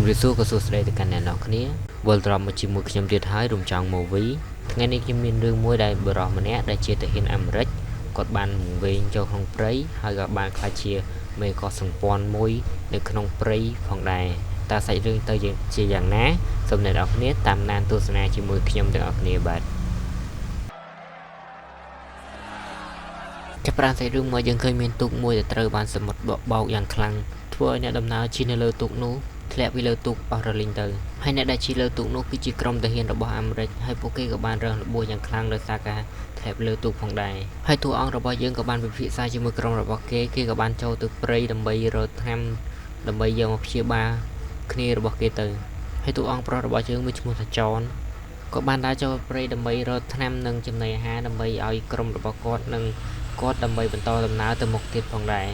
ជំរាបសួរក៏សួស្តីទៅកាន់អ្នកនរគ្នាវិលត្រឡប់មកជាមួយខ្ញុំទៀតហើយរំចង់ movie ថ្ងៃនេះខ្ញុំមានរឿងមួយដែលបុរសម្នាក់ដែលជាទាហានអាមេរិកគាត់បានវែងចូលក្នុងព្រៃហើយក៏បានក្លាយជាមេកោះសម្ព័ន្ធមួយនៅក្នុងព្រៃផងដែរតើសាច់រឿងទៅជាយ៉ាងណាសូមអ្នកនរគ្នាតាមដានទស្សនាជាមួយខ្ញុំទាំងអស់គ្នាបាទចាប់ប្រាំសាច់រឿងមកយើងឃើញមានទូកមួយដែលត្រូវបានសមុទ្របោកយ៉ាងខ្លាំងធ្វើឲ្យអ្នកដំណើរជិះនៅលើទូកនោះធ្លាក់ពីលើទូកអស់រលីងទៅហើយអ្នកដែលជិះលើទូកនោះគឺជាក្រុមទាហានរបស់អាមេរិកហើយពួកគេក៏បានរងរបួសយ៉ាងខ្លាំងដោយសារការធ្លាក់លើទូកផងដែរហើយតួអង្គរបស់យើងក៏បានពិភាក្សាជាមួយក្រុមរបស់គេគេក៏បានចូលទៅព្រៃដើម្បីរកថ្នាំដើម្បីយកមកព្យាបាលគ្នារបស់គេទៅហើយតួអង្គប្រុសរបស់យើងមួយឈ្មោះថាចនក៏បានដើរចូលព្រៃដើម្បីរកថ្នាំនិងចំណីអាហារដើម្បីឲ្យក្រុមរបស់គាត់និងគាត់ដើម្បីបន្តដំណើរទៅមុខទៀតផងដែរ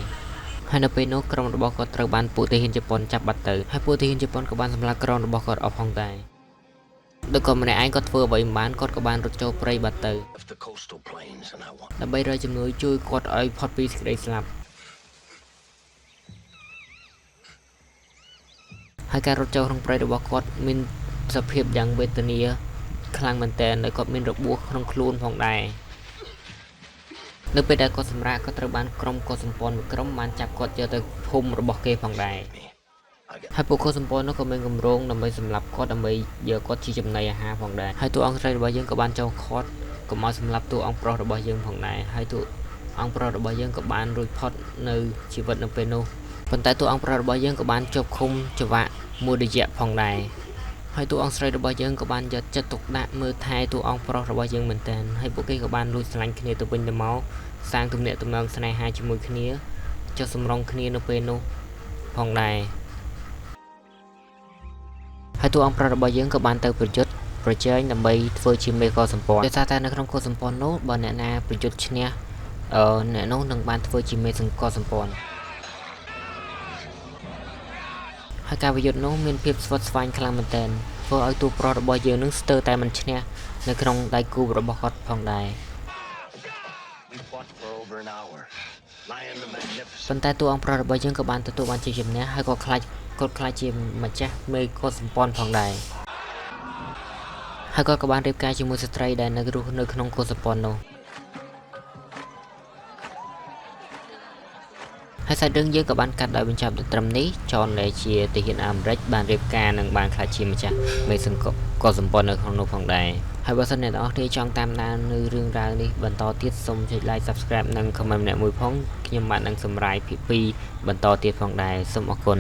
ហើយនៅពេលនោះក្រុមរបស់គាត់ត្រូវបានពួកទាហានជប៉ុនចាប់បាត់ទៅហើយពួកទាហានជប៉ុនក៏បានសម្លាប់ក្រុមរបស់គាត់អស់ផងដែរដោយគាត់ម្នាក់ឯងគាត់ធ្វើអ្វីមិនបានគាត់ក៏បានរត់ចូលព្រៃបាត់ទៅដើម្បីរកជំនួយជួយគាត់ឲ្យផុតពីសេចក្តីស្លាប់ហើយការរត់ចូលក្នុងព្រៃរបស់គាត់មានសភាពយ៉ាងវេទនាខ្លាំងមែនទែនដោយគាត់មានរបួសក្នុងខ្លួនផងដែរនៅពេលដែលគាត់សម្រាកក៏ត្រូវបានក្រុមកុលសម្ព័ន្ធមួយក្រុមបានចាប់គាត់យកទៅភូមិរបស់គេផងដែរហើយពួកកុលសម្ព័ន្ធនោះក៏មានគម្រោងដើម្បីសម្លាប់គាត់ដើម្បីយកគាត់ជាចំណីអាហារផងដែរហើយតួអង្គស្រីរបស់យើងក៏បានចូលឃាត់កុំឲ្យសម្លាប់តួអង្គប្រុសរបស់យើងផងដែរហើយតួអង្គប្រុសរបស់យើងក៏បានរួចផុតនៅជីវិតនៅពេលនោះប៉ុន្តែតួអង្គប្រុសរបស់យើងក៏បានជាប់ឃុំច្រវាក់មួយរយៈផងដែរហើយតួអង្គស្រីរបស់យើងក៏បានយកចិត្តទុកដាក់មើលថែតួអង្គប្រុសរបស់យើងមែនទែនហើយពួកគេក៏បានលួចស្រឡាញ់គ្នាទៅវិញទៅមកសាងទំនាក់ទំនងស្នេហាជាមួយគ្នាចុះសម្រុងគ្នានៅពេលនោះផងដែរហើយតួអង្គប្រុសរបស់យើងក៏បានទៅប្រយុទ្ធប្រជែងដើម្បីធ្វើជាមេកុលសម្ព័ន្ធដោយសារតែនៅក្នុងកុលសម្ព័ន្ធនោះបើអ្នកណាប្រយុទ្ធឈ្នះអ្នកនោះនឹងបានធ្វើជាមេកុលសម្ព័ន្ធហើយការប្រយុទ្ធនោះមានភាពស្វិតស្វាញខ្លាំងមែនទែនធ្វើឲ្យតួប្រុសរបស់យើងនឹងស្ទើរតែមិនឈ្នះនៅក្នុងដៃគូរបស់គាត់ផងដែរប៉ុន្តែតួអង្គប្រុសរបស់យើងក៏បានទទួលបានជ័យជំនះហើយក៏ខ្លាចគាត់ខ្លាចជាម្ចាស់មេកុលសម្ព័ន្ធផងដែរហើយគាត់ក៏បានរៀបការជាមួយស្ត្រីដែលនៅរស់នៅក្នុងកុលសម្ព័ន្ធនោះហើយសាច់រឿងយើងក៏បានកាត់ដោយបញ្ចប់ត្រឹមនេះចនដែលជាទាហានអាមេរិកបានរៀបការនិងបានក្លាយជាម្ចាស់មេសង្គមកុលសម្ព័ន្ធនៅក្នុងនោះផងដែរហើយបើសិនអ្នកទាំងអស់គ្នាចង់តាមដាននៅរឿងរ៉ាវនេះបន្តទៀតសូមចុច Like Subscribe និង Comment ម្នាក់មួយផងខ្ញុំបាទនឹងសម្រាយភាគ2បន្តទៀតផងដែរសូមអរគុណ